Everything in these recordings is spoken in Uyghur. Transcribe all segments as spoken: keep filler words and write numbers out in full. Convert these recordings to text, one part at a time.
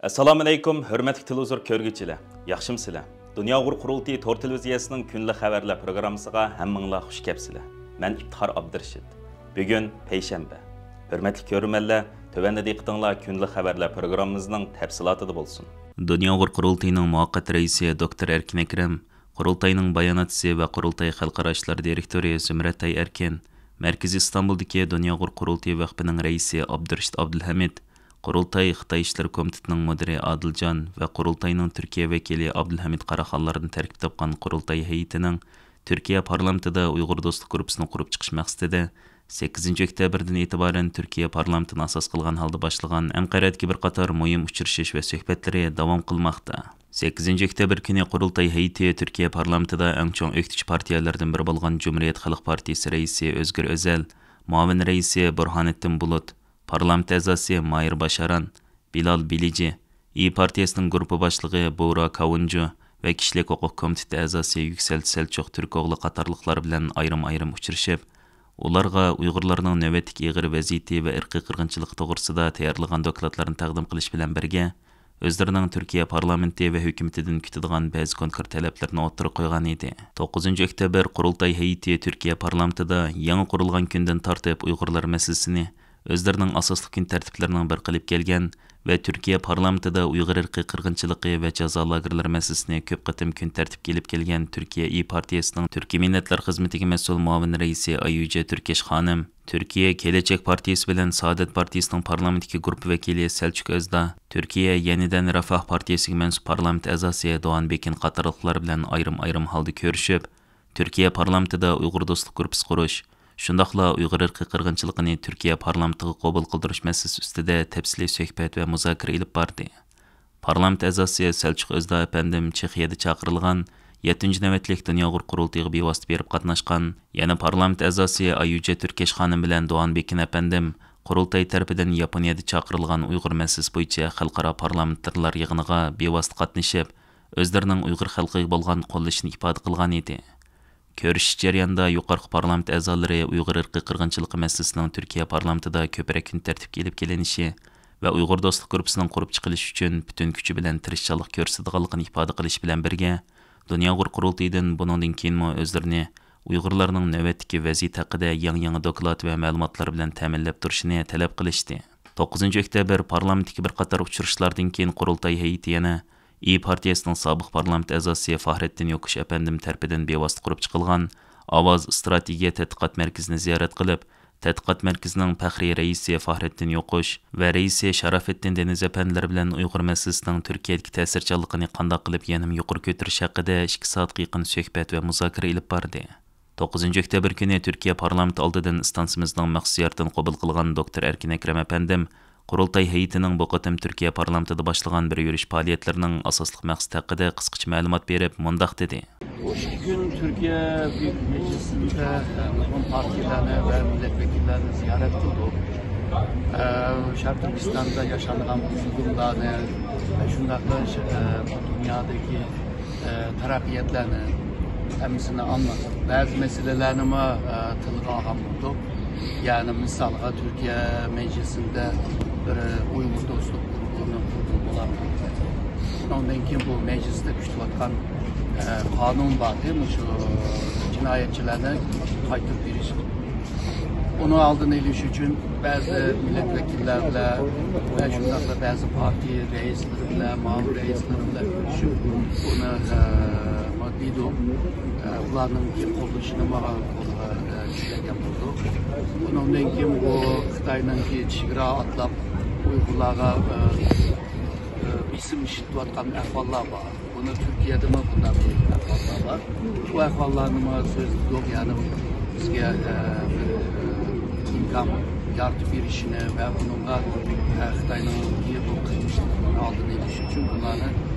ئەسسالامۇئەلەيكۇم، ھۆرمەتلىك تېلېۋىزور كۆرگۈچىلەر، ياخشىمۇسىلەر؟ دۇنيا ئۇيغۇر قۇرۇلتىيى تور تېلېۋىزىيەسىنىڭ كۈندىلىك خەۋەرلەر پروگراممىسىغا ھەممىڭلار خۇش كەپسىلەر. مەن ئىپتىخار ئابدۇرېشىت. بۈگۈن پەيشەنبە. ھۆرمەتلىك كۆرۈرمەنلەر، تۆۋەندە دىققىتىڭلار كۈندىلىك خەۋەرلەر پروگراممىمىزنىڭ تەپسىلاتىدا بولسۇن. دۇنيا ئۇيغۇر قۇرۇلتىيىنىڭ مۇۋەققەت رەئىسى دوكتور ئەركىن ئەكرەم قۇرۇلتاينىڭ باياناتچىسى ۋە قۇرۇلتاي خەلقئارا ئىشلار دىرېكتورى زۇمرەت تاي ئەركىن، مەركىزىي ئىستانبۇلدىكى دۇنيا ئۇيغۇر قۇرۇلتىيى ۋەقپىنىڭ رەئىسى ئابدۇرېشىت ئابدۇلھەمىد، قۇرۇلتاي خىتاي ئىشلىرى كومىتېتىنىڭ مۇدىرى ئادىلجان ۋە قۇرۇلتاينىڭ تۈركىيە ۋەكىلى ئابدۇلھەمىد قاراخانلاردىن تەركىب تاپقان قۇرۇلتاي ھەيئىتىنىڭ تۈركىيە پارلامېنتىدا ئۇيغۇر دوستلۇق گۇرۇپپىسىنى قۇرۇپ چىقىش مەقسىتىدە سەككىزىنچى ئۆكتەبىردىن ئېتىبارەن تۈركىيە پارلامېنتىنى ئاساس قىلغان ھالدا باشلىغان ئەنقەرەدىكى بىر قاتار مۇھىم ئۇچرىشىش ۋە سۆھبەتلىرى داۋام قىلماقتا. سەككىزىنچى ئۆكتەبىر كۈنى قۇرۇلتاي ھەيئىتى تۈركىيە پارلامېنتىدا ئەڭ چوڭ ئۆكتىچى پارتىيەلەردىن بىرى بولغان جۇمھۇرىيەت خەلق پارتىيىسى رەئىسى ئۆزگۈر ئۆزەل، مۇئاۋىن رەئىسى بۇرھانىتتىن بۇلۇت، پارلامېنت ئەزاسى ماھىر باشاران، بىلال بىلىجى، ئىيى پارتىيەسىنىڭ گۇرۇپپا باشلىقى بۇرا كاۋۇنجۇ ۋە كىشىلىك ھوقۇق كومىتېتى ئەزاسى يۈكسەل سەلچۇق تۈركئوغلى قاتارلىقلار بىلەن ئايرىم-ئايرىم ئۇچرىشىپ، ئۇلارغا ئۇيغۇرلارنىڭ نۆۋەتتىكى ئېغىر ۋەزىيىتى ۋە ئىرقىي قىرغىنچىلىقى توغرىسىدا تەييارلىغان دوكلاتلارنى تەقدىم قىلىش بىلەن بىرگە، ئۆزلىرىنىڭ تۈركىيە پارلامېنتى ۋە ھۆكۈمىتىدىن كۈتىدىغان بەزى كونكرېت تەلەپلىرىنى ئوتتۇرىغا قويغان ئىدى. توققۇزىنچى ئۆكتەبىر قۇرۇلتاي ھەيئىتى تۈركىيە پارلامېنتىدا يېڭى قۇرۇلغان كۈندىن تارتىپ ئۇيغۇرلار مەسىلىسىنى ئۆزلىرىنىڭ ئاساسلىق كۈن تەرتىپلىرىنىڭ بىرى قىلىپ كەلگەن ۋە تۈركىيە پارلامېنتىدا ئۇيغۇر ئىرقىي قىرغىنچىلىقى ۋە جازا لاگېرلىرى مەسىلىسىنى كۆپ قېتىم كۈن تەرتىپكە ئېلىپ كەلگەن تۈركىيە ئىيى پارتىيەسىنىڭ تۈركىي مىللەتلەر خىزمىتىگە مەسئۇل مۇئاۋىن رەئىسى ئايۈجە تۈركەش خانىم، تۈركىيە كېلەچەك پارتىيىسى بىلەن سائادەت پارتىيىسىنىڭ پارلامېنتتىكى گۇرۇپپا ۋەكىلى سەلچۇك ئۆزدا، تۈركىيە يېنىدەن رىفاھ پارتىيىسىگە مەنسۇپ پارلامېنت ئەزاسى دوغان بېكىن قاتارلىقلار بىلەن ئايرىم-ئايرىم ھالدا كۆرۈشۈپ، تۈركىيە پارلامېنتىدا ئۇيغۇر دوستلۇق گۇرۇپپىسى قۇرۇش، شۇنداقلا ئۇيغۇر ئىرقىي قىرغىنچىلىقىنى تۈركىيە پارلامېنتىغا قوبۇل قىلدۇرۇش مەسىلىسى ئۈستىدە تەپسىلىي سۆھبەت ۋە مۇزاكىرە ئېلىپ باردى. پارلامېنت ئەزاسى سەلچۇق ئۆزدا ئەپەندىم چېخىيەدە چاقىرىلغان يەتتىنچى نۆۋەتلىك دۇنيا ئۇيغۇر قۇرۇلتىيىغا بىۋاسىتە بېرىپ قاتناشقان، يەنە پارلامېنت ئەزاسى ئايۈجە تۈركەش خانىم بىلەن دوغان بېكىن ئەپەندىم قۇرۇلتاي تەرىپىدىن ياپونىيەدە چاقىرىلغان ئۇيغۇر مەسىلىسى بويىچە خەلقئارا پارلامېنتارلار يىغىنىغا بىۋاسىتە قاتنىشىپ، ئۆزلىرىنىڭ ئۇيغۇر خەلقىگە بولغان قوللىشىنى ئىپادە قىلغان ئىدى. كۆرۈشۈش جەريانىدا يۇقىرىقى پارلامېنت ئەزالىرى ئۇيغۇر ئىرقىي قىرغىنچىلىقى مەسىلىسىنىڭ تۈركىيە پارلامېنتىدا كۆپرەك كۈن تەرتىپكە ئېلىپ كېلىنىشى ۋە ئۇيغۇر دوستلۇق گۇرۇپپىسىنىڭ قۇرۇپ چىقىلىشى ئۈچۈن پۈتۈن كۈچى بىلەن تىرىشچانلىق كۆرسىتىدىغانلىقىنى ئىپادە قىلىش بىلەن بىرگە، دۇنيا ئۇيغۇر قۇرۇلتىيىدىن بۇنىڭدىن كېيىنمۇ ئۆزلىرىنى ئۇيغۇرلارنىڭ نۆۋەتتىكى ۋەزىيىتى ھەققىدە يېڭى-يېڭى دوكلات ۋە مەلۇماتلار بىلەن تەمىنلەپ تۇرۇشىنى تەلەپ قىلىشتى. توققۇزىنچى ئۆكتەبىر پارلامېنتتىكى بىر قاتار ئۇچرىشىشلاردىن كېيىن قۇرۇلتاي ھەيئىتى يەنە ئىيى پارتىيەسىنىڭ سابىق پارلامېنت ئەزاسى فاھرەتتىن يوقۇش ئەپەندىم تەرىپىدىن بىۋاسىتە قۇرۇپ چىقىلغان ئاۋاز ئىستراتېگىيە تەتقىقات مەركىزىنى زىيارەت قىلىپ، تەتقىقات مەركىزىنىڭ پەخرىي رەئىسى فاھرەتتىن يوقۇش ۋە رەئىسى شاراپىتتىن دېنىز ئەپەندىلەر بىلەن ئۇيغۇر مەسىلىسىنىڭ تۈركىيەدىكى تەسىرچانلىقىنى قانداق قىلىپ يەنىمۇ يۇقىرى كۆتۈرۈش ھەققىدە ئىككى سائەتكە يېقىن سۆھبەت ۋە مۇزاكىرە ئېلىپ باردى. توققۇزىنچى ئۆكتەبىر كۈنى تۈركىيە پارلامېنتى ئالدىدىن ئىستانسىمىزنىڭ مەخسۇس زىيارىتىنى قوبۇل قىلغان دوكتور ئەركىن ئەكرەم ئەپەندىم، قۇرۇلتاي ھەيئىتىنىڭ بۇ قېتىم تۈركىيە پارلامېنتىدا باشلىغان بىر يۈرۈش پائالىيەتلىرىنىڭ ئاساسلىق مەقسىتى ھەققىدە قىسقىچە مەلۇمات بېرىپ، مۇنداق دېدى. ئىككى كۈن تۈركىيە بۈيۈك مەجلىسىدە نۇرغۇن پارتىيەلەرنى ۋە مىللەت ۋەكىللەرنى زىيارەت قىلدۇق. ئە، شەرقىي تۈركىستاندا ياشانغان بۇزغۇنلارنى ۋە شۇنداقلا، ئە، دۇنيادىكى ئە، تەرەققىياتلارنى ھەممىسىنى ئاڭلىدۇق. بەزى مەسىلىلەرنىمۇ، ئە، تىلغا ئالغان بولدۇق. يەنى مىسالغا تۈركىيە مەجلىسىندە بىر ئۇيغۇر دوستلۇق گۇرۇپپىنى قۇرغىلى بولامدۇ؟ ئۇنىڭدىن كېيىن بۇ مەجلىستە كۈتۈۋاتقان، ئە، قانۇن باردى، مۇشۇ جىنايەتچىلەرنى قايتۇرۇپ بېرىش. ئۇنىڭ ئالدىنى ئېلىش ئۈچۈن بەزى مىللەت ۋەكىللەر بىلەن ۋە شۇنداقلا بەزى پارتىيە رەئىسلىرى بىلەن، مۇئاۋىن رەئىسلىرى بىلەن كۆرۈشۈپ، ئۇنى، ئە، ماددىي دۇ-، ئە، ئۇلارنىڭكى قوللىشىنى ماڭا قولغا، ئە، چۈشەرگەن بولدۇق. ئۇنىڭدىن كېيىن بۇ خىتاينىڭكى چېگرا ئاتلاپ ئۇيغۇرلارغا، ئە، ئە، بېسىم ئىشلىتىۋاتقان ئەھۋاللار بار. بۇنى تۈركىيەدىمۇ بۇنداق بىر ئەھۋاللار بار. بۇ ئەھۋاللارنىمۇ سۆزلىدۇق، يەنى بىزگە، ئە، بىر، ئە، ئىمكان يارىتىپ بېرىشىنى ۋە بۇنىڭغا، ئە، خىتاينىڭكى بۇ قىلمىشلىرىنىڭ ئالدىنى ئېلىش ئۈچۈن بۇلارنى،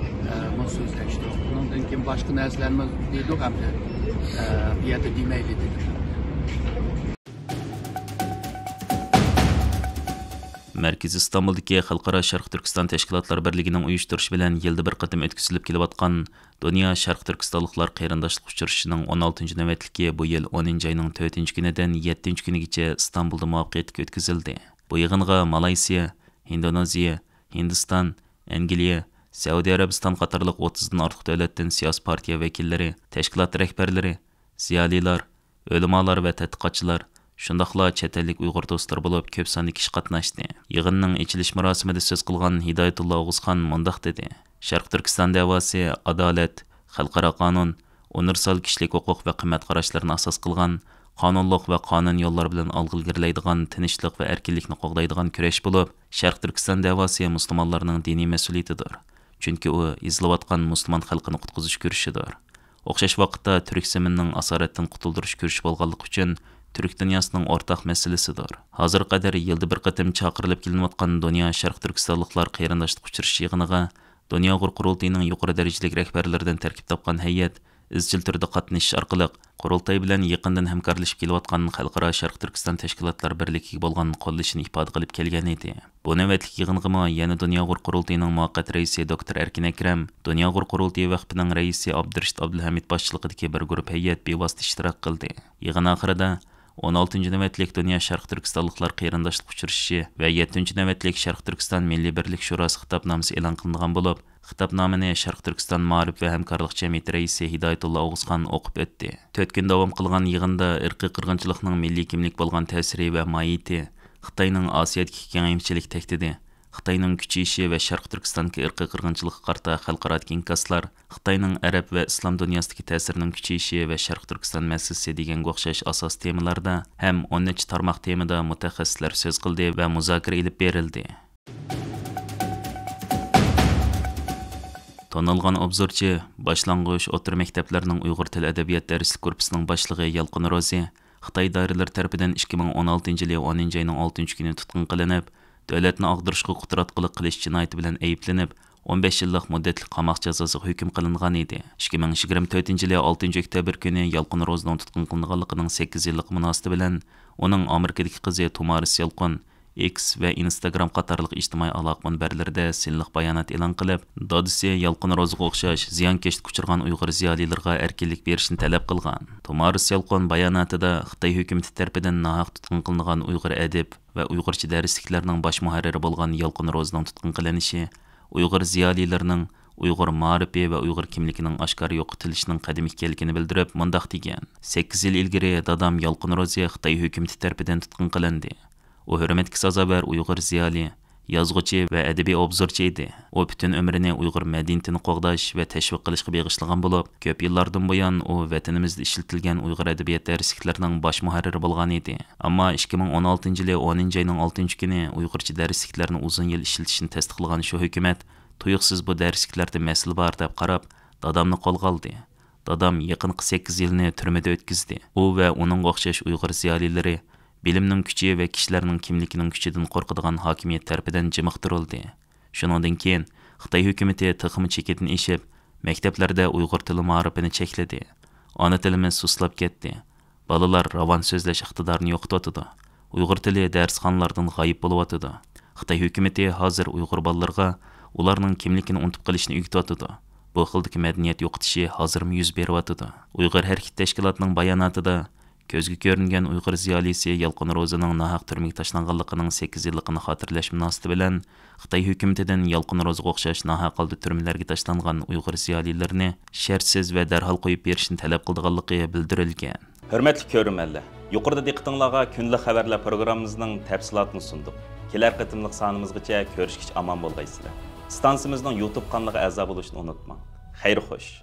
ئە، مۇ سۆزلەشتۇق. بۇنىڭدىن كېيىن باشقا نەرسىلەرنى دېدۇق، ئەمدى، ئە، بۇ يەردە دېمەيلى دېدۇق. مەركىزى ئىستانبۇلدىكى خەلقئارا شەرقىي تۈركىستان تەشكىلاتلار بىرلىكىنىڭ ئۇيۇشتۇرۇشى بىلەن يىلدا بىر قېتىم ئۆتكۈزۈلۈپ كېلىۋاتقان دۇنيا شەرقىي تۈركىستانلىقلار قېرىنداشلىق ئۇچرىشىشىنىڭ ئون ئالتىنچى نۆۋەتلىكى بۇ يىل ئونىنچى ئاينىڭ تۆتىنچى كۈنىدىن يەتتىنچى كۈنىگىچە ئىستانبۇلدا مۇۋەپپەقىيەتلىك ئۆتكۈزۈلدى. بۇ يىغىنغا مالايسىيا، ھىندونېزىيە، ھىندىستان، ئەنگلىيە، سەئۇدى ئەرەبىستان قاتارلىق ئوتتۇزدىن ئارتۇق دۆلەتتىن سىياسىي پارتىيە ۋەكىللىرى، تەشكىلات رەھبەرلىرى، زىيالىيلار، ئۆلىمالار ۋە تەتقىقاتچىلار، شۇنداقلا چەت ئەللىك ئۇيغۇر دوستلىرى بولۇپ كۆپ ساندا كىشى قاتناشتى. يىغىننىڭ ئېچىلىش مۇراسىمىدە سۆز قىلغان ھىدايەتۇللا ئوغۇزخان مۇنداق دېدى: شەرقىي تۈركىستان دەۋاسى ئادالەت، خەلقئارا قانۇن، ئۇنىۋېرسال كىشىلىك ھوقۇق ۋە قىممەت قاراشلىرىنى ئاساس قىلغان، قانۇنلۇق ۋە قانۇن يوللار بىلەن ئالغا ئىلگىرىلەيدىغان تىنچلىق ۋە ئەركىنلىكنى قوغدايدىغان كۈرەش بولۇپ، شەرقىي تۈركىستان دەۋاسى مۇسۇلمانلارنىڭ دىنىي مەسئۇلىيىتىدۇر. چۈنكى ئۇ ئېزىلىۋاتقان مۇسۇلمان خەلقىنى قۇتقۇزۇش كۈرىشىدۇر. ئوخشاش ۋاقىتتا تۈرك زېمىنىنىڭ ئاسارەتتىن قۇتۇلدۇرۇش كۈرىشى بولغانلىقى ئۈچۈن تۈرك دۇنياسىنىڭ ئورتاق مەسىلىسىدۇر. ھازىرغا قەدەر يىلدا بىر قېتىم چاقىرىلىپ كېلىنىۋاتقان دۇنيا شەرقىي تۈركىستانلىقلار قېرىنداشلىق ئۇچرىشىش يىغىنىغا دۇنيا ئۇيغۇر قۇرۇلتىيىنىڭ يۇقىرى دەرىجىلىك رەھبەرلىرىدىن تەركىب تاپقان ھەيئەت ئىزچىل تۈردە قاتنىشىش ئارقىلىق، قۇرۇلتاي بىلەن يېقىندىن ھەمكارلىشىپ كېلىۋاتقان خەلقئارا شەرقىي تۈركىستان تەشكىلاتلار بىرلىكىگە بولغان قوللىشىنى ئىپادە قىلىپ كەلگەن ئىدى. بۇ نۆۋەتلىك يىغىنغىمۇ يەنە دۇنيا ئۇيغۇر قۇرۇلتىيىنىڭ مۇۋەققەت رەئىسى دوكتور ئەركىن ئەكرەم، دۇنيا ئۇيغۇر قۇرۇلتىيى ۋەقپىنىڭ رەئىسى ئابدۇرېشىت ئابدۇلھەمىد باشچىلىقىدىكى بىر گۇرۇپ ھەيئەت بىۋاسىتە ئىشتىراك قىلدى. يىغىن ئاخىرىدا ئون ئالتىنچى نۆۋەتلىك دۇنيا شەرقىي تۈركىستانلىقلار قېرىنداشلىق ئۇچرىشىشى ۋە يەتتىنچى نۆۋەتلىك شەرقىي تۈركىستان مىللىي بىرلىك شوراسى خىتابنامىسى ئېلان قىلىنغان بولۇپ، خىتابنامىنى شەرقىي تۈركىستان مائارىپ ۋە ھەمكارلىق جەمئىيىتى رەئىسى ھىدايەتۇللا ئوغۇزخان ئوقۇپ ئۆتتى. تۆت كۈن داۋام قىلغان يىغىندا ئىرقىي قىرغىنچىلىقنىڭ مىللىي كىملىك بولغان تەسىرى ۋە ماھىيىتى، خىتاينىڭ ئاسىيادىكى كېڭەيمىچىلىك تەھدىتى، خىتاينىڭ كۈچىيىشى ۋە شەرقىي تۈركىستاندىكى ئىرقىي قىرغىنچىلىققا قارىتا خەلقئارادىكى ئىنكاسلار، خىتاينىڭ ئەرەب ۋە ئىسلام دۇنياسىدىكى تەسىرىنىڭ كۈچىيىشى ۋە شەرقىي تۈركىستان مەسىلىسى دېگەنگە ئوخشاش ئاساسىي تېمىلاردا ھەم ئون نەچچە تارماق تېمىدا مۇتەخەسسىسلەر سۆز قىلدى ۋە مۇزاكىرە ئېلىپ بېرىلدى. تونۇلغان ئوبزورچى، باشلانغۇچ، ئوتتۇرا مەكتەپلەرنىڭ ئۇيغۇر تىل ئەدەبىيات دەرسلىك گۇرۇپپىسىنىڭ باشلىقى يالقۇن روزى خىتاي دائىرىلىرى تەرىپىدىن ئىككى مىڭ ئون ئالتىنچى يىلى ئونىنچى ئاينىڭ ئالتىنچى كۈنى تۇتقۇن قىلىنىپ، دۆلەتنى ئاغدۇرۇشقا قۇتراتقۇلۇق قىلىش جىنايىتى بىلەن ئەيىبلىنىپ، ئون بەش يىللىق مۇددەتلىك قاماق جازاسىغا ھۆكۈم قىلىنغان ئىدى. ئىككى مىڭ يىگىرمە تۆتىنچى يىلى ئالتىنچى ئۆكتەبىر كۈنى يالقۇن روزىنىڭ تۇتقۇن قىلىنغانلىقىنىڭ سەككىز يىللىقى مۇناسىۋىتى بىلەن ئۇنىڭ ئامېرىكىدىكى قىزى تۇمارىس يالقۇن، ئېكس ۋە ئىنستاگرام قاتارلىق ئىجتىمائىي ئالاقە مۇنبەرلىرىدە سىنلىق بايانات ئېلان قىلىپ، دادىسى يالقۇن روزىغا ئوخشاش زىيانكەشلىككە ئۇچرىغان ئۇيغۇر زىيالىيلىرىغا ئەركىنلىك بېرىشنى تەلەپ قىلغان. تۇمارىس يالقۇن باياناتىدا خىتاي ھۆكۈمىتى تەرىپىدىن ناھەق تۇتقۇن قىلىنغان ئۇيغۇر ئەدىب ۋە ئۇيغۇرچە دەرسلىكلەرنىڭ باش مۇھەررىرى بولغان يالقۇن روزىنىڭ تۇتقۇن قىلىنىشى ئۇيغۇر زىيالىيلىرىنىڭ ئۇيغۇر مائارىپى ۋە ئۇيغۇر كىملىكىنىڭ ئاشكارا يوقىتىلىشىنىڭ قەدىمى ئىكەنلىكىنى بىلدۈرۈپ، مۇنداق دېگەن: سەككىز يىل ئىلگىرى دادام يالقۇن روزى خىتاي ھۆكۈمىتى تەرىپىدىن تۇتقۇن قىلىندى. ئۇ ھۆرمەتكە سازاۋەر ئۇيغۇر زىيالىي، يازغۇچى ۋە ئەدەبىي ئوبزورچى ئىدى. ئۇ پۈتۈن ئۆمرىنى ئۇيغۇر مەدەنىيىتىنى قوغداش ۋە تەشۋىق قىلىشقا بېغىشلىغان بولۇپ، كۆپ يىللاردىن بۇيان ئۇ ۋەتىنىمىزدە ئىشلىتىلگەن ئۇيغۇر ئەدەبىيات دەرسلىكلىرىنىڭ باش مۇھەررىرى بولغان ئىدى. ئەمما ئىككى مىڭ ئون ئالتىنچى يىلى ئونىنچى ئاينىڭ ئالتىنچى كۈنى ئۇيغۇرچە دەرسلىكلەرنى ئۇزۇن يىل ئىشلىتىشنى تەستىقلىغان شۇ ھۆكۈمەت تۇيۇقسىز بۇ دەرسلىكلەردە مەسىلە بار دەپ قاراپ، دادامنى قولغا ئالدى. دادام يېقىنقى سەككىز يىلنى تۈرمىدە ئۆتكۈزدى. ئۇ ۋە ئۇنىڭغا ئوخشاش ئۇيغۇر زىيالىيلىرى بىلىمنىڭ كۈچى ۋە كىشىلەرنىڭ كىملىكىنىڭ كۈچىدىن قورقىدىغان ھاكىمىيەت تەرىپىدىن جىمىقتۇرۇلدى. شۇنىڭدىن كېيىن خىتاي ھۆكۈمىتى تېخىمۇ چېكىدىن ئېشىپ، مەكتەپلەردە ئۇيغۇر تىلى مائارىپىنى چەكلىدى. ئانا تىلىمىز سۇسلاپ كەتتى. بالىلار راۋان سۆزلەش ئىقتىدارىنى يوقىتىۋاتىدۇ. ئۇيغۇر تىلى دەرسخانىلاردىن غايىب بولۇۋاتىدۇ. خىتاي ھۆكۈمىتى ھازىر ئۇيغۇر بالىلىرىغا ئۇلارنىڭ كىملىكىنى ئۇنتۇپ قېلىشنى ئۆگىتىۋاتىدۇ. بۇ خىلدىكى مەدەنىيەت يوقىتىشى ھازىرمۇ يۈز بېرىۋاتىدۇ. ئۇيغۇر ھەرىكىتى تەشكىلاتىنىڭ باياناتىدا كۆزگە كۆرۈنگەن ئۇيغۇر زىيالىيسى يالقۇن روزىنىڭ ناھەق تۈرمىگە تاشلانغانلىقىنىڭ سەككىز يىللىقىنى خاتىرىلەش مۇناسىۋىتى بىلەن، خىتاي ھۆكۈمىتىدىن يالقۇن روزىغا ئوخشاش ناھەق ھالدا تۈرمىلەرگە تاشلانغان ئۇيغۇر زىيالىيلىرىنى شەرتسىز ۋە دەرھال قويۇپ بېرىشنى تەلەپ قىلىدىغانلىقى بىلدۈرۈلگەن. ھۆرمەتلىك كۆرۈرمەنلەر، يۇقىرىدا دىققىتىڭلارغا كۈندىلىك خەۋەرلەر پروگراممىمىزنىڭ تەپسىلاتىنى سۇندۇق. كېلەر قېتىملىق سانىمىزغىچە كۆرۈشكىچە ئامان بولغايسىلەر. ئىستانسىمىزنىڭ يۇتۇب قانىلىغا ئەزا بولۇشنى ئۇنتۇماڭ. خەير خوش.